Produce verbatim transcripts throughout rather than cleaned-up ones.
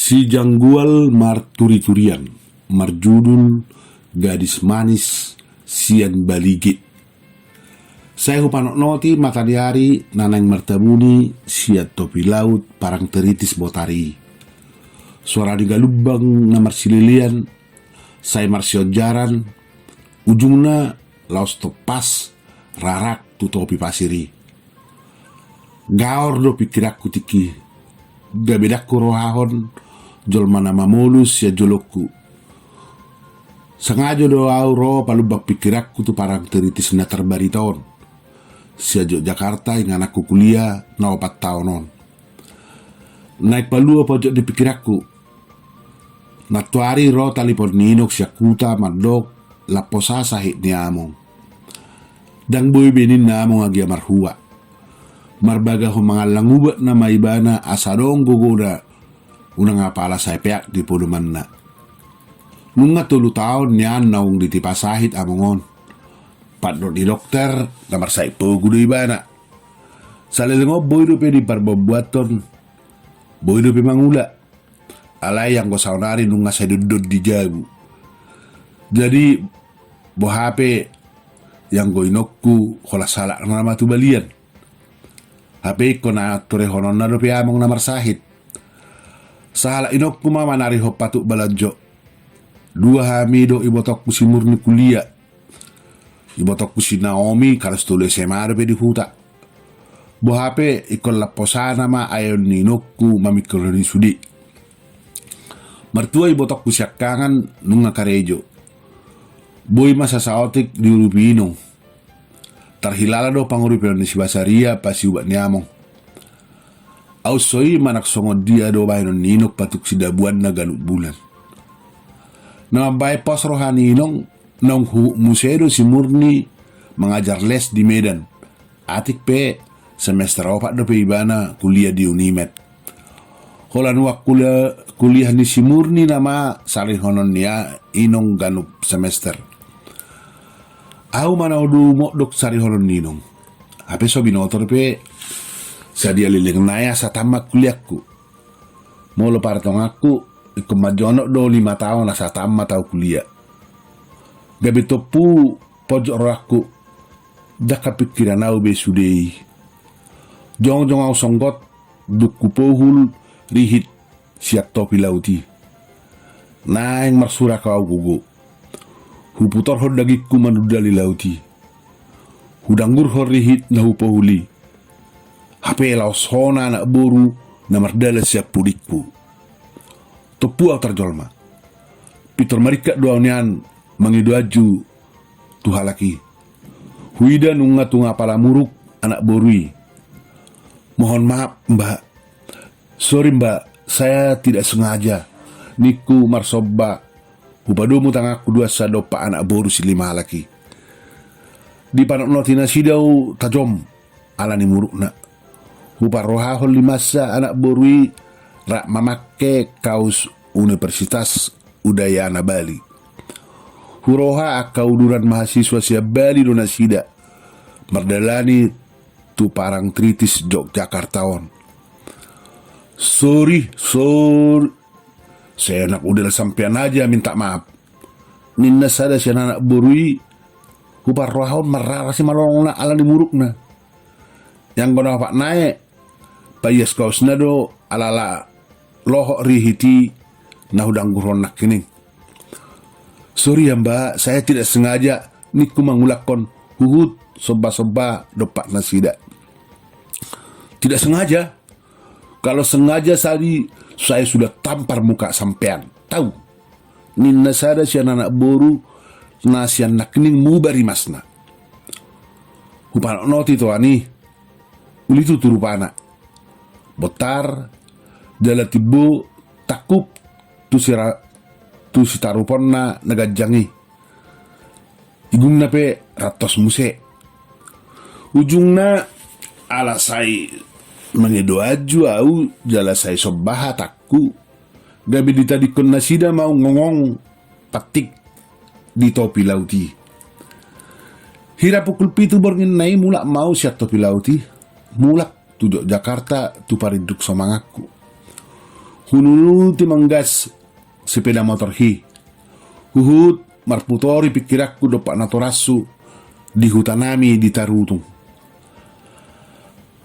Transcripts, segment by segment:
Si Janggual marturiturian, marjudul Gadis Manis sian Balige. Sai hupanotnoti mata ni ari na naeng martabuni sian topi laut parangtritis botari. Suara ni galumbang na marsilelean, sai marsionjaran, ujungna laos tompas rarak tu topi pasir i. Gaor do pingkiranku tingki, gabe ndang hurohahon jolma na mamolus sian jolongku. Sangajo do ahu ro palumbang pingkiranku tu parangtritis na tarbarita on sian Jogjakarta, ingananku kuliah na opat taon on. Naeng palua pojok ni pingkiranku. Nantoari ro talipon ni inong sian huta mandok lamposa sahit ni among. Ndang boi be ninna among agia marhua. Marbagahon mangallang ubat nama ibana asa adong gogona unang apala sai peak di podomanna. Nunga tolu taon nian naung ditipa sahit among on. Pandok ni dokter na marsahit pogu do ibana. Saleleng on boi dope diparbombuathon, boi dope mangula. Alai anggo saonari nunga sai dondon di jabu. Jadi boha pe anggo inongku holan sahalak nama tu balian. Hape ingkon na torehononna dope among na marsahit. Sahalak inongku ma manarihon patuk balanjo. Dua hami dohot ibotongku si Murni kuliah. Ibotongku si Naomi kalas tolu S M A dope di huta. Boha pe ingkon lamposana ma aeon ni inongku mamingkirhon i sude. Martua ibotongku siangkangan nunga karejo. Boi ma sasaotik diurupi inong. Tarhilala do pangurupion ni si Basaria pasiubat ni among. Aut so i manang songon dia do bahenon ni inong patuk sidabuanna ganup bulan. Na mambahen pos roha ni inong, naung huhut muse do si Murni mangajar les di Medan. Atik pe semester opat dope ibana kuliah di Unimed. Holan uang kuliah, kuliah ni si Murni nama sarihonon ni inong ganup semester. Ahu ma na olo modok sarihonon ni inong. Hape so binoto dope sadia leleng nai asa tamat kuliahku. Molo partonganku, ingkon manjonok do lima taon asa tamat ahu kuliah. Gabe tompu pojok rohangku, ndang hapingkiran ahu be sude i. Jongjong ahu songgot dung hupohul rihit sian topi laut i. Naeng marsurak ahu gogo. Huputorhon dagingku manundali laut i. Hudanggurhon rihit na hupohul i. Hape laos hona anak boru na mardalan sian pudingku. Tompu ahu tarjolma. Pintor maringkat do ahu nian mangido anju tu halak i. Huida nunga tung apala muruk anak boru i. Mohon maaf, Mbak. Sorry, Mbak, saya tidak sengaja, ningku marsomba. Hupadomu tanganku dua sian dompak anak boru silima halak i. Dipanotnoti nasida ahu tajom ala ni murukna. Huparrohahon limasna anak boru i rap mamangke kaus Universitas Udayana Bali. Huroha angka uduran mahasiswa sian Bali do nasida mardalani tu parangtritis Jogjakarta on. Sorry, sorry. Saya anak udah sampean aja minta maaf, ninna sada sian anak boru i. Huparrohahon marrara simalolongna ala ni murukna. Anggo na opat nai, paias kausna do alala lohot rihit i na hudanggurhon nangkining. Sorry ya, Mbak, saya tidak sengaja, ningku mangulakhon huhut somba-somba dompak nasida. Tidak sengaja? Kalau sengaja tadi, saya sudah tampar muka sampean. Tahu? Ninna sada sian anak boru na sian nangkining muba rimasna. Hupanotnoti toan i, uli tutu rupana. Bontar jala timbo tangkup tu sira-, tu sitaruponna na ganjang i. Igungna pe rantos muse. Ujungna ala sai mangido anju ahu jala sai somba hatangku, gabe ditadingkon nasida ma ahu ngongong pantik di topi laut i. Hira pukul pitu borngin nai mulak ma ahu sian topi laut i. Mulak tu Jogjakarta tu parinduk somanganku. Hunuluti manggas sepeda motor hi. Huhut marputori pingkiranku dompak natorashu di huta nami di Tarutung.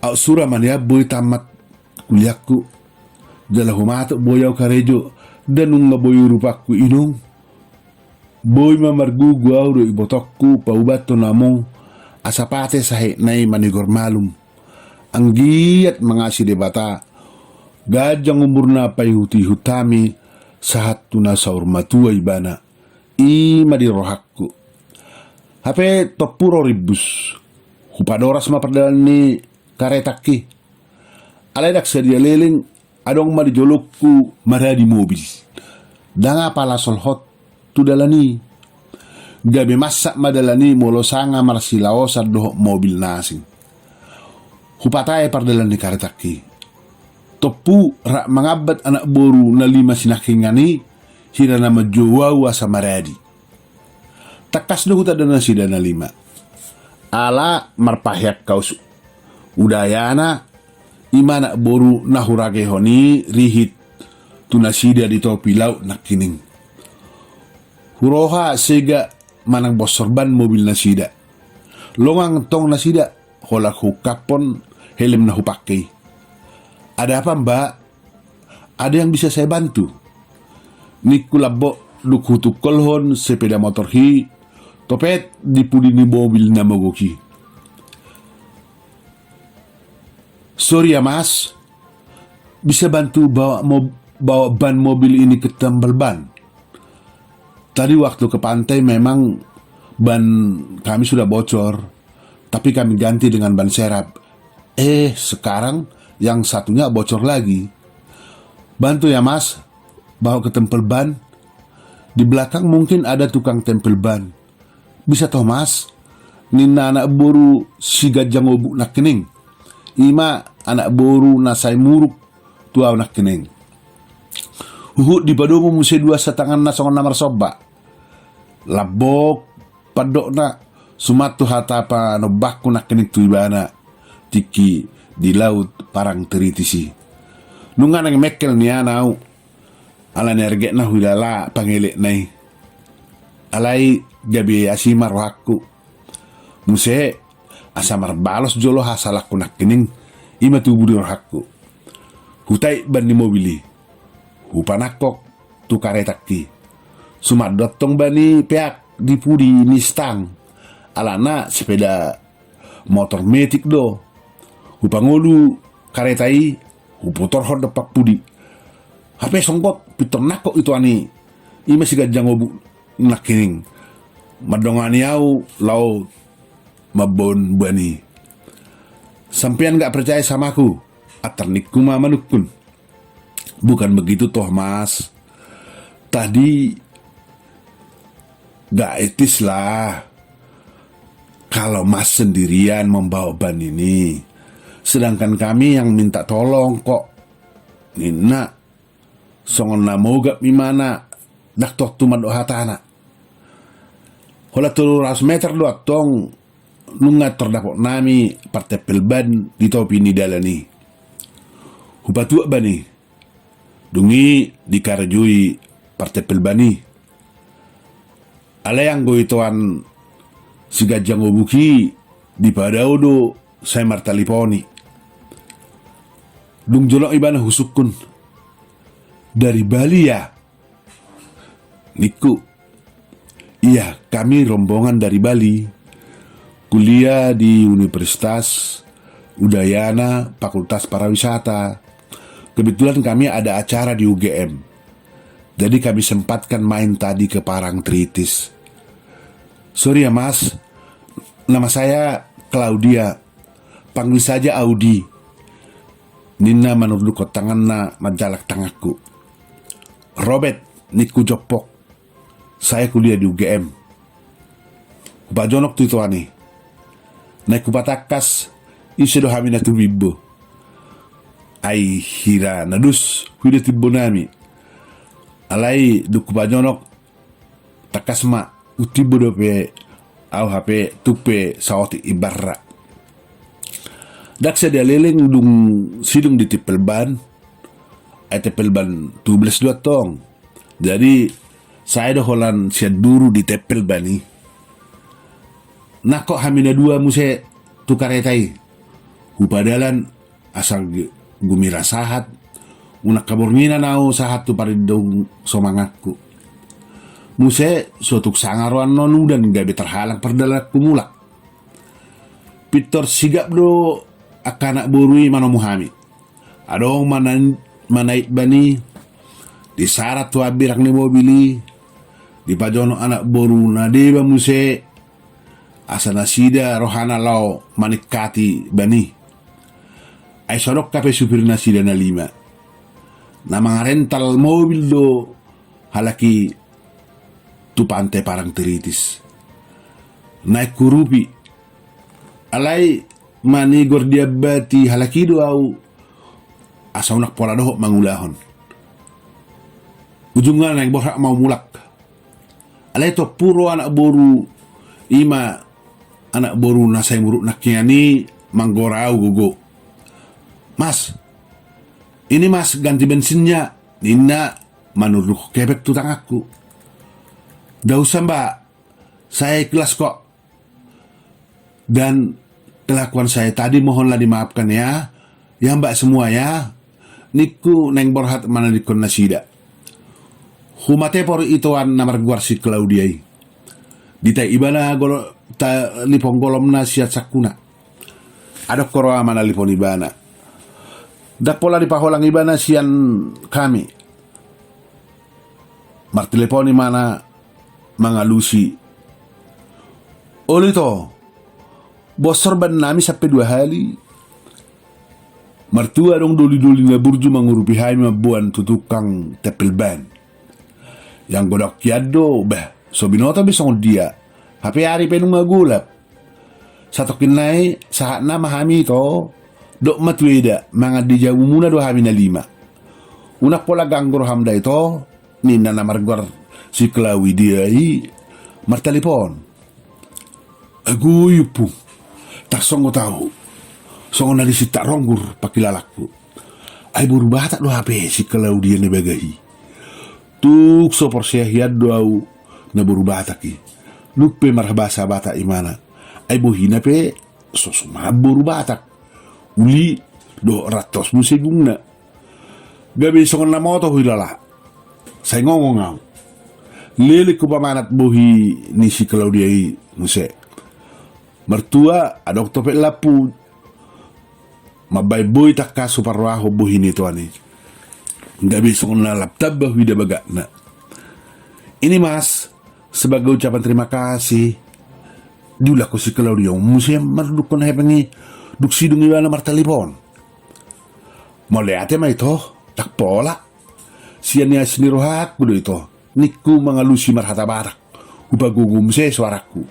Aut sura ma nian boi tamat kuliahku. Jala humatop boi au karejo, nda nunga boi urupangku inong. Boi ma margugu au dohot ibotongku paubathon among, asa pate sahitna i manigor malum. Anggiat mangasi Debata, ganjang umurna paihutihut hami sahat tu na saur matua ibana. I ma di rohangku. Hape tompu ro rimbus. Hupadoras ma pardalan ni karetangki. Alai ndang sadia leleng, adong ma di jolongku maradi mobil. Ndang apala solhot tu dalan i. Gabe masak ma dalan i molo sanga marsilaosan dohot mobil na asing. Hupatae pardalan ni karetangki. Tompu rap mangambat anak boru na lima sinangkingan i, hira na manjou au asa maradi. Tangkas do hutanda nasida na lima. Ala marpahean kaus Udayana, i ma anak boru na huragehon i rihit tu nasida di topi laut nangkining. Huroha sega manang bonsor ban mobil nasida. Longang tong nasida, holan huungkaphon helm na hupangke i. Ada apa, Mbak? Ada yang bisa saya bantu? Ningku lambok dung hutungkolhon sepeda motor hi topet di pudi ni mobil na mogok i. Sorry ya, Mas, bisa bantu bawa mob-, bawa ban mobil ini ke tambal ban? Tadi waktu ke pantai memang ban kami sudah bocor, tapi kami ganti dengan ban serep. Eh, sekarang yang satunya bocor lagi. Bantu ya, Mas, bawa ke tempel ban. Di belakang mungkin ada tukang tempel ban. Bisa toh, Mas? Ninna anak boru si ganjang obuk nangkining. I ma anak boru na sai muruk tu au nangkining. Huhut dipadomu muse duansa tanganna songon na marsomba. Lambok pandokna, suman tu hata panombangku nangkining tu ibana tingki di laut Parangtritis i. Nunga naeng mengkel nian au. Ala ni argetna huilala pangelekna i. Alai gabe asi ma rohangku. Muse, asa marbalos jolo hasalangku nangkining, i ma tubu di rohangku. Hutait ban ni mobil i. Hupanangkok tu karetangki. Suman do tong ban i peak di pudi ni stang. Alana sepeda motor metik do. Hupangolu kareta i, huputorhon dompak pudi. Hape songgot pintor nangkok itoan i. I ma si ganjang obuk nangkining mandongani au laho mambahen ban i. Sampean gak percaya sama aku? Antar ningku ma manungkun. Bukan begitu toh, Mas. Tadi gak etis lah kalau Mas sendirian membawa ban ini. Sedangkan kami yang minta tolong kok. Ninna songon na mogap imana, ndang tontu mandok hatana. Holan tolu ratus meter do antong nunga tardapot nami partempel ban di topi ni dalan i. Hupatuak ban i. Dung i dikarejoi partempel ban i. Alai anggo itoan si ganjang obuk i dipadao do sai martalipon i. Dung jonok ibana husungkun. Dari Bali ya? Ningku. Iya, kami rombongan dari Bali. Kuliah di Universitas Udayana, Fakultas Pariwisata. Kebetulan kami ada acara di U G M. Jadi kami sempatkan main tadi ke Parangtritis. Sorry ya, Mas. Nama saya Claudia. Panggil saja Audi. Ninna manurdukhon tanganna manjalang tanganku. Robert, ningku jompok. Saya kuliah di U G M. Hupajonok tu itoan i. Naeng hupatangkas, ise do hami na tu bimbo. Ai hira na dos huida timbo nami. Alai dung hupajonok, tangkas ma, dung timbo dope au hape tung pe saotik imbarra. Ndang sadia leleng dung sidung ditempel ban, Ai tempel ban tubles do antong. Jadi, sai do holan sian duru ditempel ban i. Nangkok hami na dua muse tu kareta i. Hupadalan asa gumira sahat, unang habornginan au sahat tu parindong somanganku. Muse so tung sanga roan non udan gabe tarhalang pardalananku mulak. Pintor sigap do angka anak boru i manomu hami. Adong manait ban i, disarat tu ambirang ni mobil i, dipajonok anak boru na deba muse, asa nasida rohana laho maningkati ban i. Ai so adong hape supir nasida na lima na mangarental mobil do halak i tu Pante Parangtritis. Naeng hurupi, alai manigor diambati halak i do au asa unang pola dohot mangulahon. Ujungna naeng borhat ma au mulak. Alai tompu ro anak boru, ima anak boru na sai muruk nangkiningan i, manggora au gogo. Mas, ini mas ganti bensinnya, ninna manuruk kepek tu tanganku. Dausa mbak, saya ikhlas kok. Dan kelakuan saya tadi mohonlah dimaafkan ya, ya mbak semua ya, ningku naeng borhat manadingkon nasida. Humatepor itoan na margoar si Klaudia i. Ditai ibana talipon golomna sian sangkuna. Adong huroha manalipon ibana. Ndang pola dipaholang ibana sian hami. Martelepon ibana mangalusi. Olo ito, bosor ban nami sampe dua hali. Martua adong doli-doli na burju mangurupi hami mamboan tu tukang tempel ban. Ianggo daong hian do, bah, so binoto be songon dia. Hape ari pe nunga golap. Satongkin nai sahatna ma hami ito, dok ma tu eda, mangan di jabumuna do hami na lima. Unang pola ganggu roham da ito, ninna na margoar si Klaudia i martalipon. Agoi ompung, tarsongot au songon na disintak ronggur pangkilalangku. Ai boru Batak do hape si Klaudia na bagah i. Tung so porsea hian do au na boru Batak i. Nunga pe marbahasa Batak ibana. Ai bohina pe so suman boru Batak. Uli dohot rantos muse gungna. Gabe songon na moto huilala. Sai ngongong au. Leleng hupamanat bohi ni si Klaudia i muse. Martua, adong topet lampu. Mambaen boi tangkas huparrohahon bohi ni itoan i. Gabe songon na lam tamba huida bagakna. Ini mas, sebagai ucapan terima kasih. Diulakhon si Klaudia muse mardukkon hepeng i. Dung sidung ibana martalipon. Mauliate ma ito, ndang pola. Sian ni asi ni rohangku do ito, ningku mangalusi marhata Batak. Hupagogo muse soarangku.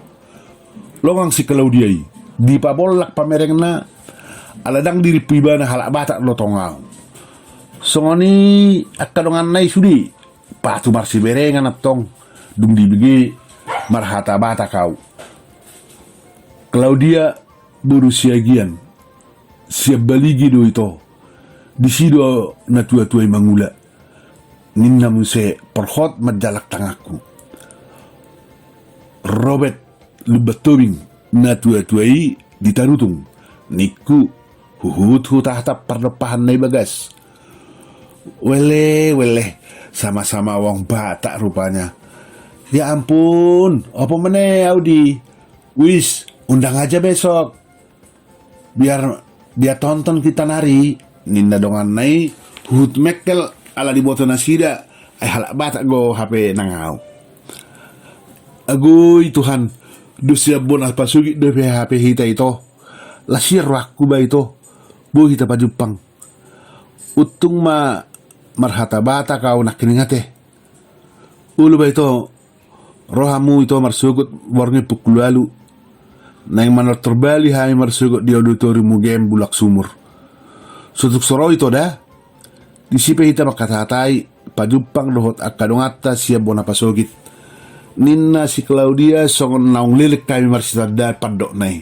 Longang si Klaudia i, dipabollak pamerengna, ala ndang dirimpu ibana halak Batak do tong au. Songon i angka donganna i sude, patu marsiberengan antong, dung dibege marhata Batak au. Klaudia boru Siagian, Siambaligi do ito, disi do na tua-tua i mangula. Ninna muse porhot manjalak tanganku. Robet Lumban Tobing na tua-tua i di Tarutung, ningku huhut hutahtap pardompahan na i bagas. Wele, wele, sama-sama wong Batak rupanya. Ya ampun, opo mene au di. Wis, undang aja besok. Biar dia tonton kita nari, ninna donganna i, huhut mengkel ala diboto nasida, ai halak Batak do hape nang au. Agoi Tuhan, dos sian bona pasogit dope hape hita ito. Las hian rohangku ba ito, boi hita pajumpang. Untung ma marhata Batak au nangkiningan ate. Olo ba ito, ro hamu ito marsogot borngin pukul ualu. Naeng manortor bali hami marsogot di auditorium U G M Bulak Sumur. So tung so ro ito da. Disi pe hita mangkatahatai, pajumpang dohot angka donganta sian bona pasogit. Ninna si Klaudia songon naung leleng hami marsitandaan pandokna i.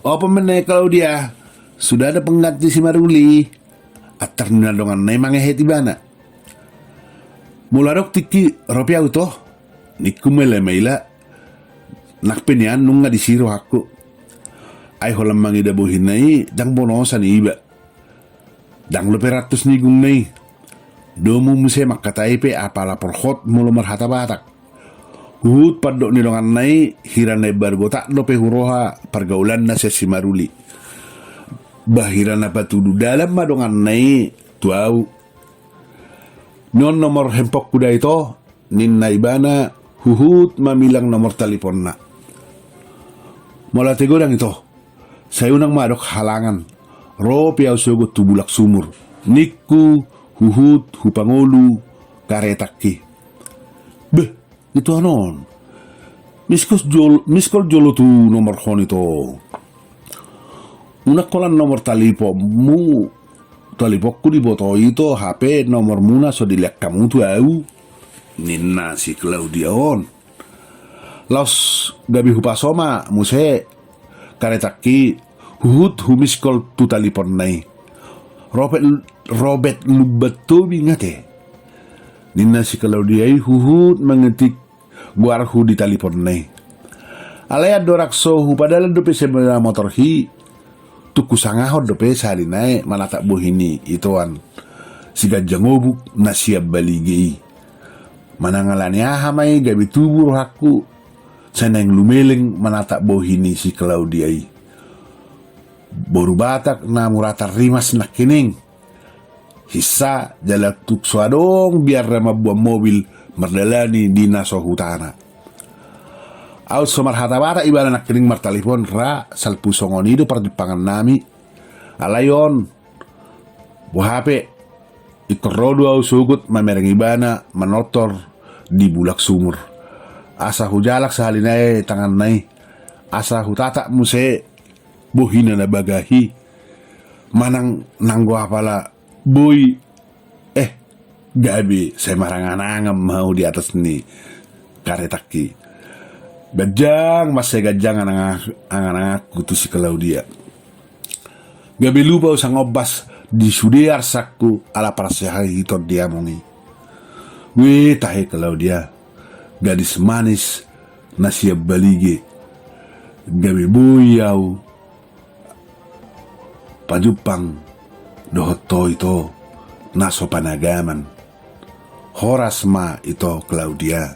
Opo mene Klaudia, sudah ada pengganti si Maruli. antar ni na donganna i mangehet ibana. Molo adong tingki, ro pe au ito, ningku ma i, maila. Nang pe nian nunga disi rohangku. Ai holan mangida bohina i ndang bonosan iba. Ndang dope rantus ni gungna i. Domu muse mangkatai pe apala porhot molo marhata Batak. Huhut pandok ni donganna i, hira na imbar gotak dope huroha pargaulanna sian si Maruli. Ba hira na patudu dalan ma donganna i tu au. Nion nomor handphonengku da ito, ninna ibana huhut mamilang nomor taliponna. Molo ate godang ito, sai unang ma adong halangan, ro pe au sogot tu Bulak Sumur, ningku huhut hupangolu karetangki. Beh, ito anon. Miskol jol-, miskol jolo tu nomorhon ito. Unang holan nomor taliponmu, taliponku diboto ito, hape nomormuna so dilean hamu tu au, ninna si Claudia on. Laos gabe hupaso ma muse karetangki, huhut humiskol tu taliponna i. Robet, robet lumban tobing ate, ninna si Claudia i huhut mangetik goarhu di taliponna i. Alai andorang so hupadalan dope sepeda motorhi, tung husangahon dope sahali nai manatap bohi ni ito an, si Ganjang Obuk na sian Balige i. Manang ala ni aha ma i gabe tubu rohangku, sai naeng lumeleng manatap bohi ni si Claudia i. Boru Batak na muratan rimas nangkining. Hinsa jala tung so adong biarna mamboan mobil mardalani di na so hutana. Aut so marhata Batak ibana nangkining martalipon, ra salpu songon i do parjumpangannami. Alai on, boha pe, ingkon ro do au sogot mamereng ibana manortor di Bulak Sumur. Asa hujalak sahali nai tanganna i, asa hutatap muse bohina na bagah i. Manang nanggo apala boi, eh, gabe sai marangan-angan ma au di atas ni karetangki. Ganjang, mansai ganjang angan-, angan-anganku tu si Claudia. Gabe lupa au sangombas di sude arsakku ala parsiahiton di among i. Weh, tahe Claudia, gadis manis na sian Balige, gabe boi au pajumpang dohot ho ito na so panagaman. Horas ma ito Claudia,